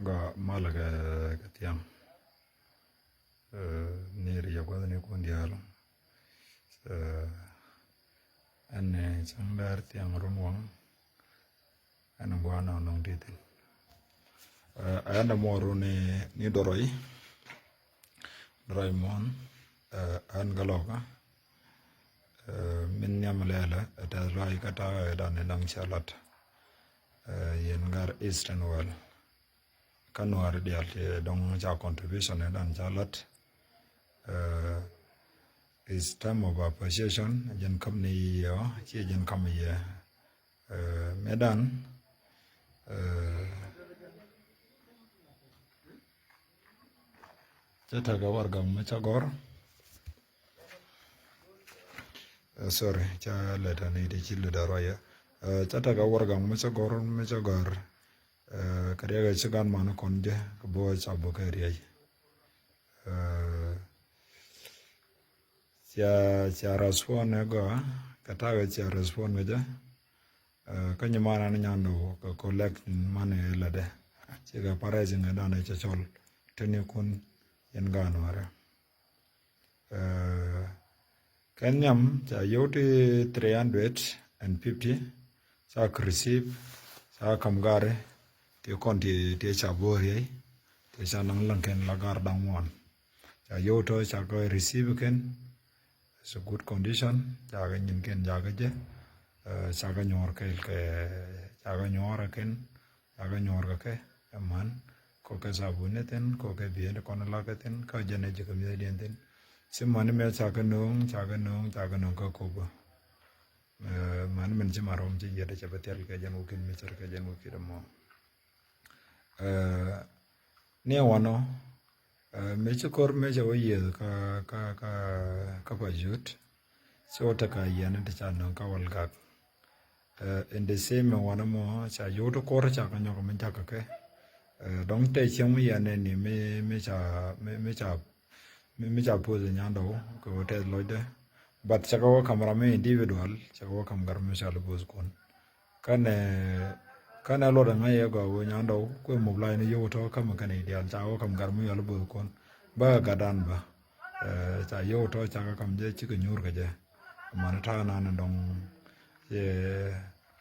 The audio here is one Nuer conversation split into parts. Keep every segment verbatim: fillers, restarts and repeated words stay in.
Gɔaa malɛ kɛ, kɛ thiaŋ. Ni riɛk gua̱thnikun diaal. Ɛn cäŋ däär thiaŋ run waŋ. Ɛn gua̱a̱n nɔnɔŋ ti thi̱n. Ɛn dämɔ run ni, ni dɔrɔy. Dɔrɔy muɔ̱n. Ɛn kä lɔkä. Min nhiam lɛlɛ ɛ tɛth luay kä ta̱a̱ ɛ dan ni daŋ cä lat. Yɛn gar Eastern World. Kä nuäär diaal ti dɔŋ ca contribution ɛ dan ca lat. Is time of appreciation, jɛn kam ni yɛ ɔ ci jɛn kam yɛ. Mɛ dan cɛ tekɛ wargak mɛ cä gɔr. Sorry, ca lɛt ani ti ci lɛt a ruayɛ. Ca tekɛ wargak mɛ cä gɔr, mɛ cä gɔr. Kɛ riɛk ɛ ci gan man kɔn jɛ kɛ bä ca bä kɛ riɛy. Cia, cia respond ɛ gɔaa kɛ takɛ cia respond kɛ jɛ. Kä nyi man an nyan dɔw kɛ collect man ɛ lɛ dɛ. Cikɛ parɛ jiŋ ɛ dan ɛ cɛ cɔl tini kun yɛn gan warɛ. Kɛn nhiam ca yio̱w ti three hundred and fifty. Ca kɛ receive, ca kam gari ti kɔn ti, ti ca bo̱o̱r yey ti ca naŋ läŋ kɛn la gar daŋ wan. Ca yio̱w tɔ ca kɛ receive kɛn. It's a good condition. Ca kɛ nyin kɛn ca kɛ jɛ. Ca kɛ nyuɔr kɛl kɛ, ca kɛ nyuɔr kɛn. Ca kɛ nyuɔr kɛ kɛ ɛman kɔ kɛ sabuni thin kɔ kɛ bi̱i̱n kɔn la kɛ thin kä jɛn ɛ ji̱ kɛ mi̱eth diɛn thin. Ci mani mɛ ca kɛ no̱o̱ŋ, ca kɛ no̱o̱ŋ, ca kɛ no̱o̱ŋ kä kop. Mani mɛn ci ma rɔm ci yiɛt cɛ bɛ thil kɛ jɛn wä kin mi cär kɛ jɛn wä kit ɛmɔ. Ni wanɔ mi ci kor mi cɛ wä yieth kä, kä, kä, kä pa jut. Ci wä tekɛ yiɛn ti ca no̱o̱ŋ kä wal gak. In the same wanɛ mɔ ca yot kor ca kɛ nyɔk mi jakä kɛ. Dɔŋ tɛ cieŋ mi yɛn ni mi, mi ca, mi, mi ca, mi, mi ca poth nyandɔw kɛ wä tɛth lɔcdɛ. But cɛ kɛ wä kam ram mi individual, cɛ kɛ wä kam gar mi ca lɛ poth kun. Kɛnɛ, kɛnɛ luɔt ɛŋa yɛ gɔaa wä nyandɔw kuɛ mop lany ni yot tɔ kam kɛnɛ idial ca wä kam gar mi ca lɛ poth kun. Bä gat dan bä. Ca yio̱w tɔ ca kɛ kam jɛ cikɛ nyuur kɛ jɛ. Mani ta̱a̱ nan dɔŋ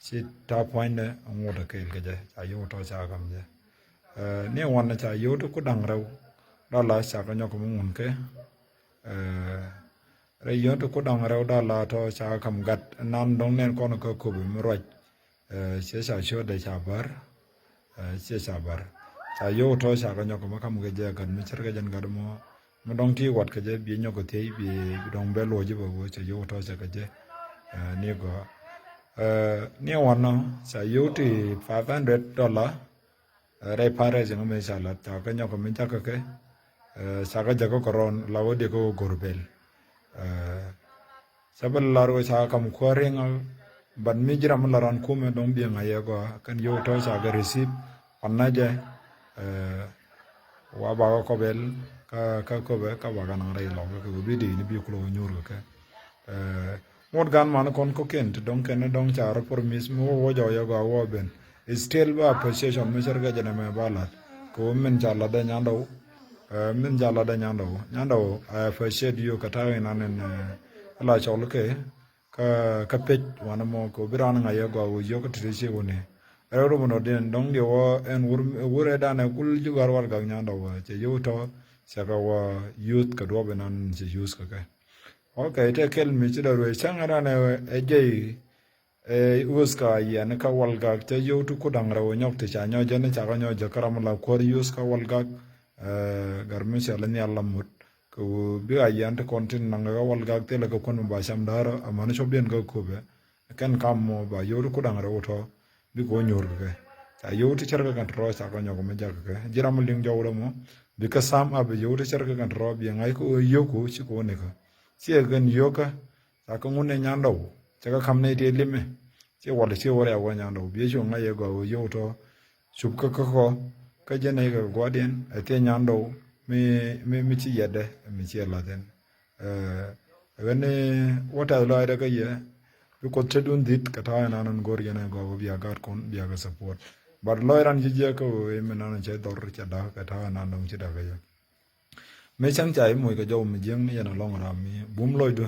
ci ta̱a̱ pua̱nydɛ ŋut ɛ kɛɛl kɛ jɛ ca yio̱w tɔ ca kɛ kam jɛ. Ni wan ca yio̱w ti ku da̱ŋ rɛw dɔla ca kɛ nyɔk mi ŋun kɛ. Rɛy yio̱w ti ku da̱ŋ rɛw dɔla tɔ ca kɛ kam gat nan dɔŋ nɛn kɔn kä kopi mi ruac. Ciɛ ca ciötdɛ ca bär. Ciɛ ca bär ca yio̱w tɔ ca kɛ nyɔk mi kam kɛ jɛ gat mi cär kɛ jɛn gat mɔ mi dɔŋ ti wat kɛ jɛ bi nyɔk kɛ thiey bi dɔŋ bɛ luɔc ji̱ bɛ wee ca yio̱w tɔ ca kɛ jɛ. Ni gɔaa ni wanɔ ca yio̱w ti five hundred dollar. Rɛy parɛ jiŋ mi ca lat ca kɛ nyɔk mi jakä kɛ ca kɛ jakä kɛ rɔn la wä di kɛ wä go̱r bel. Cä bä lar wä ca kam kuäär riŋ a ban mi jiram la ran kumɛ dɔŋ biɛŋ a yɛ gɔaa kɛn yio̱w tɔ ca gɛ receive. Pan na jɛ wa ba kɛ kɔbɛl kä, kä köpɛ kä ba kɛ naŋ rɛy lɔk kɛ kɛ bi di ni bi kulɔ wä nyuur kɛ kɛ. Ŋot gan man kɔn kɔkiɛn ti dɔŋ kɛn dɔŋ ca rɔ promise mi wä wä jɔw yɛ gɔaa wä ben. Still ba appreciation mi cär kɛ jɛ nɛ mɛ ba lat kɛ wä min ca lat dɛ nyandɔw. Min ca lat dɛ nyandɔw, nyandɔw, I appreciate you kɛ ta̱a̱ in an in la cɔl kɛ kä, kä pec wanɛ mɔ kɛ wä bi ran ŋa̱c yɛ gɔaa wä yio̱k kɛ ti ti ci wä ni. Rɛw ri mɔ nɔ diɛn dɔŋ diɛ wä ɛn wur, wur ɛ danɛ kul ji̱ gɔ̱a̱r wal gak nyandɔw wä cɛ yio̱w tɔ cɛ kɛ wä youth kɛ duɔp in an cɛ youth kɛ kɛ. Ok, tɛ kɛl mi ci dɔ ruëë cäŋ ɛ danɛ ɛ jɛy. Ɛ uth ka yɛn kä wal gak cä yio̱w ti ku da̱ŋ rɛw nyɔk ti ca nyɔk jɛn ca kä nyɔk jɛ kä ram la kuäär uth kä wal gak. Ɛ gar mi cɛ lɛ nhial la mut kɛ wu bi a yɛn ti kɔn tin naŋ kä wal gak thilɛ kɛ kuän mi ba cam da̱rä amäni cop diɛn kä köpɛ. Kɛn kam mɔ ba yio̱w ti ku da̱ŋ rɛw tɔ bi kɛ wä nyuur kɛ kɛ ca yio̱w ti cär kɛ kɛn tɔrɔ ca kä nyɔk mi jak kɛ kɛ ji̱ ram mi liŋ jɔw rɛ mɔ. Bi kä sam a bi yio̱w ti cär kɛ kɛn tɔrɔ bi ŋa̱c kɛ wä yio̱w ku ci kɛ wä ni kä ci ɛ kɛn yio̱w kä. Ca kä ŋun ɛ nyandɔw cɛ kä kam nɛy tëë limɛ. Ciɛ wal ciɛ wal ya wä nyandɔw biɛ cu ŋa̱c yɛ gɔaa wä yio̱w tɔ. Cup kä kä kɔ kä jɛ nɛy kɛ gua̱diɛn ɛ thiɛ nyandɔw mi, mi, mi ci yɛtdɛ mi ciɛ la̱thiɛn. Ɛ ɣän ni wä tɛth lɔaacdɛ kä yɛ bi kuoth te dun dhi̱t kɛ ta̱a̱ ɛn an ɛn go̱r yɛn ɛ gɔaa wä bia gat kun bia kɛ support. But lɔc ran ci jiɛk kä ɣöö i̱ mi nan cɛ dhɔr cɛ da̱k kɛ ta̱a̱ nan dɔ̱ŋ ci da̱k kɛ jɛ. Mi cäŋ ca i̱ moc kɛ jɔw mi jiäŋ ni yɛn alɔŋ ram mi bum lɔcdu.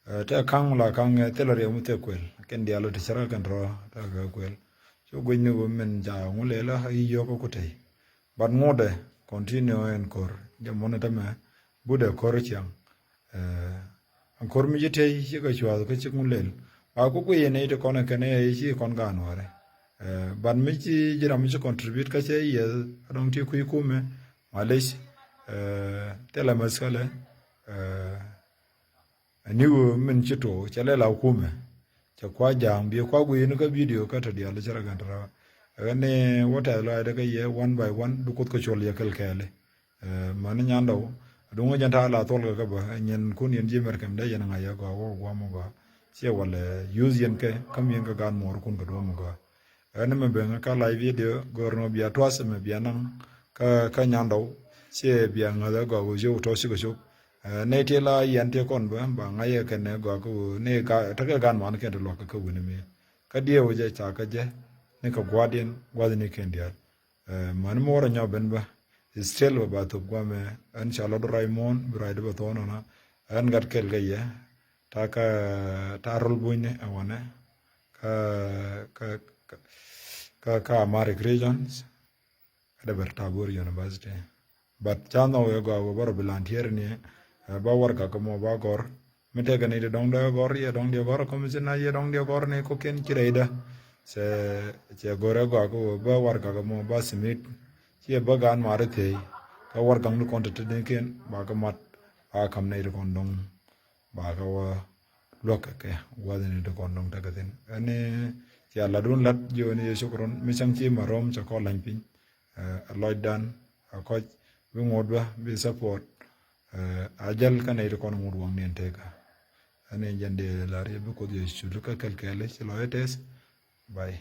Ɛ, tɛ ka̱ŋ la ka̱ŋ ɛ thilɛ riɛk mi thil kuɛl kɛn diaal ti cärkä kɛn rɔ tɛ kɛ kuɛl. Cu guic ni ɣöö min ca ŋu lɛl a i̱ yio̱k kä ku tɛy. But ŋuɔ̱tdɛ continue ɛn ko̱r jɛ muɔ̱n tɛmɛ. But ɛ ko̱r ciaŋ. Ɛ, ɛn ko̱r mi ci tɛy ci kɛ cuath kä ci ŋu lɛl. Ba ku guic yɛn i̱ ti kɔn ɛ kɛn ɛ i̱ ci kɔn gaan wari. Ɛ, but mi ci ji̱ ram mi ci contribute kä cɛ yieth a dɔ̱ŋ ti kui̱ kumɛ. Malec. Ɛ, thilɛ mɛskɛlɛ. Ɛ, Ani ɣöö min ci tuɔɔk cɛ lɛ la kumɛ. Cɛ kua ja̱a̱ŋ biɛ kua gui̱i̱ni kä video kä tɔ diaal cɛ rɛ gɛn tɔ rɛ. Ɛ ni wä tɛth lɔaacdɛ kä yɛ one by one bi Kuoth kɛ cuɔl yɛ kɛl kɛɛli. Ɛ, mani nyandɔw. Duŋ jɛn ta̱a̱ la thuɔl kɛ kä bä. Ɛ, nyɛn kun yɛn ji̱ mɛr kɛm dee yɛn ŋa̱c yɛ gɔaa wä guam wä gɔaa. Ciɛ walɛ use yɛn kɛ kä miɛn kä gaat muɔɔr kun kɛ duɔ̱m wä gɔaa. Ɛn mɛ ben kä live video gör nɔ bia tuas mɛ bia naŋ kä, kä nyandɔw. Ciɛ bia ŋäth ɛ gɔaa wä ciɛ wä tɔ cikɛ cop. Ɛ, nɛy ti la yɛn ti kɔn bä ba ŋa̱c ɛ kɛn ɛ gɔaa kä wä ni ka tekɛ gan man kɛn ti luak kä wä ni mi. Kä diɛ wä jɛ ca kä jɛ ni kɛ gua̱diɛn gua̱dhi ni kɛn diaal. Ɛ, mani mi wä rɔ nyɔ ben bä. Still bä ba thop guamɛ ɛn ca lɔt ruac muɔ̱ɔ̱n bi ruac di bä thuɔ̱ɔ̱n ɔnɔ. Ɛn gat kɛl kä yɛ. Ta kä ta rol bunyni ɛ wanɛ. Kä, kä, kä, kä, kä Amharic regions. Kä dee bɛ Tabor University. But ca nhɔk yɛ gɔaa wä bä rɔ bi lantier ni, ɛ, ba warɛgak mɔ ba gɔr. Mi tekɛ ni ti dɔŋ dee gɔr, yɛ dɔŋ dee gɔr, commissioner, yɛ dɔŋ dee gɔr ni kɔkiɛn ci rɛydä. Cɛ, cɛ gɔr yɛ gɔaa kɛ wä bä warɛgak mɔ ba submit. Ciɛ bä gaan mari thiey. Kä warɛgak ni kɔn ti ti ni kiɛn, ba kɛ mat, ba kam ni ti kɔn dɔŋ. Ba kɛ wä luäk kɛ kɛ gua̱thni ti kɔn dɔ̱ŋ tekɛ thi̱n. Ɛn ni cia latdun lat jiöni yɛ cukran mi cäŋ ci ma rɔm cɛ kɔ la̱ny piny. Ɛ, lɔcdan a kɔc bi ŋuɔ̱t bä bi support. Ɛ, a jäl kä nɛy ti kɔn ŋut waŋni ɛn tekä. Ɛn ni jɛn dee lar yɛ bi Kuoth yɛ cul kä kɛl kɛɛli ci lɔc ɛ tɛth. Bye.